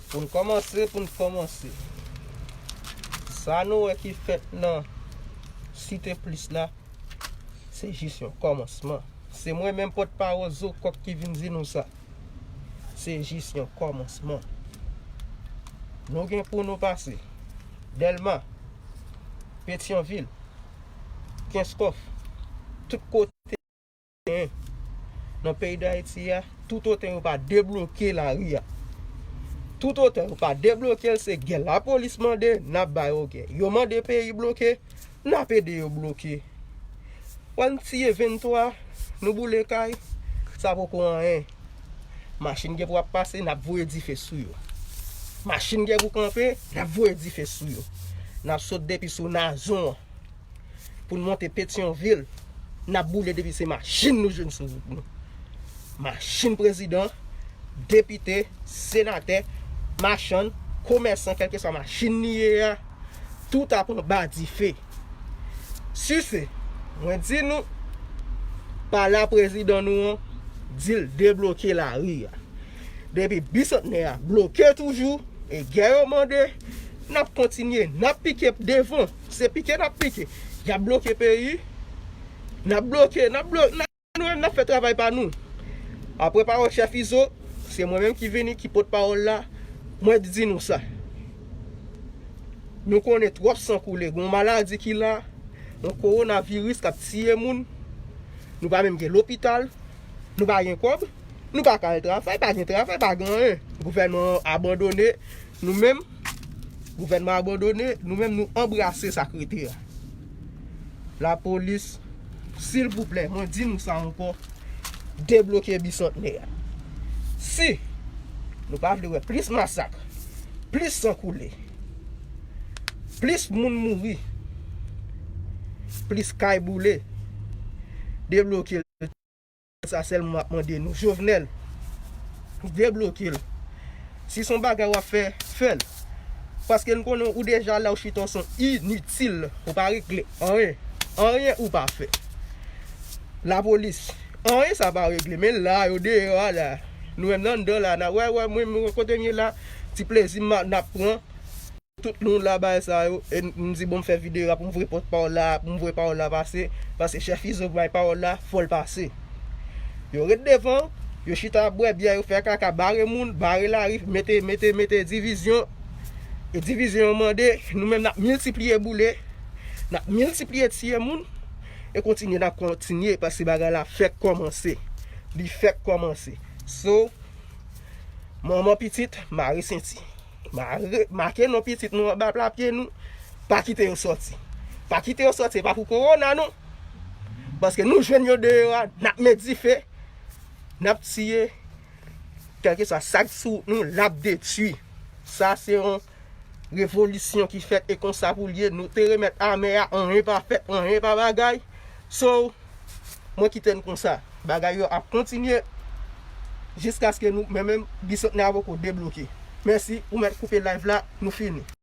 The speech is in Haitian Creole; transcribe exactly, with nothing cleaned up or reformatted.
Pou n kòmanse, pou n kòmanse. Sa nou wè ki fèt nan Site Plis la, se jis yon kòmansman. Se mwen menm pòtpawòl Zo Kòk ki vin di nou sa. Se jis yon kòmansman. Nou gen pou nou pase Dèlma, Petyonvil, Kenskòf, tout kote nan peyi Dayiti a, toutotan yo pa debloke lari a. Toutotan yo pa debloke l, se gè lapolis mande, n ap ba yo gè. Yo mande peyi bloke, n ap ede yo bloke. Wè n tiye venntwa, nou boule kay, sa poko anyen. Machin gen pou ap pase, n ap voye dife sou yo. Machin gen pou kanpe, n ap voye dife sou yo. N ap sot depi sou Nazon an pou n monte Petyonvil, n ap boule depi se machin nou jwenn sou wout nou. Machin prezidan, depite, senatè, machann, komèsan, kèlkeswa machin li ye a, tout ap anba dife. Sise, mwen di nou, pale a prezidan nou an, di l debloke lari a. Depi Bisantnè a bloke toujou, e gè yo mande, n ap kontinye, n ap pike devan. Se pike n ap pike. Y ap bloke peyi. N ap bloke, n ap bloke, n ap, nou menm n ap fè travay pa nou. Apre pawòl chèf Izo, se mwen menm ki vini, ki pòtpawòl la. Mwen di nou sa. Nou konnen twòp san koule. Gon maladi ki la, yon kowonaviris k ap tiye moun. Nou pa menm gen lopital. Nou pa gen kòb. Nou pa ka al travay, pa gen travay, pa gen anyen. Gouvènman an abandone nou menm. Gouvènman an abandone nou menm, nou anbrase sa k rete a. Lapolis, silvouplè, mwen di nou sa ankò, debloke Bisantnè a. Si nou pa vle wè plis masak, plis san koule, plis moun mouri, plis kay boule, debloke l. Sa sèlman m ap mande nou. Jovenel, debloke l. Si se yon bagay w ap fè, fè l. Paske n konnen ou deja la, ou chita, w se yon initil. Ou pa regle anyen. Anyen ou pa fè. Lapolis, anyen sa pa regle. Men la, yo deyò a la. Nou menm nan anndan la, n ap wè, wè, mwen, mwen, kote m ye la, ti plezi m a, n ap pran. Tout nou la bay sa yo, e m di bon m fè videyo a pou m voye pòtpawòl la, pou m voye pawòl la pase, paske chèf Izo bay pawòl la, fò l pase. Yo ret devan, yo chita ap bwè byè, yo fè kaka, bare moun, bare lari, mete, mete, mete divizyon. E divizyon yo mande, nou menm n ap miltipliye boule, n ap miltipliye tiye moun, e kontinye, n ap kontinye, paske bagay la fèk kòmanse. Li fèk kòmanse. So, manman pitit, mare senti. Mare, make non pitit nou anba pla pye nou. Pa kite yo sòti. Pa kite yo sòti, e pa pou kowona non. Paske nou jwenn yo deyò a, n ap met dife, n ap tiye. Kèlkeswa sa k sou wout nou, l ap detwi. Sa se yon revolisyon ki fèt e konsa pou l ye. Nou te remèt ame a, anyen pa fèt, anyen pa bagay. So, mwen kite n konsa. Bagay yo ap kontinye jiskaske nou, men menm, Bisantnè a poko debloke. Mèsi, ou mèt koupe live la, nou fini.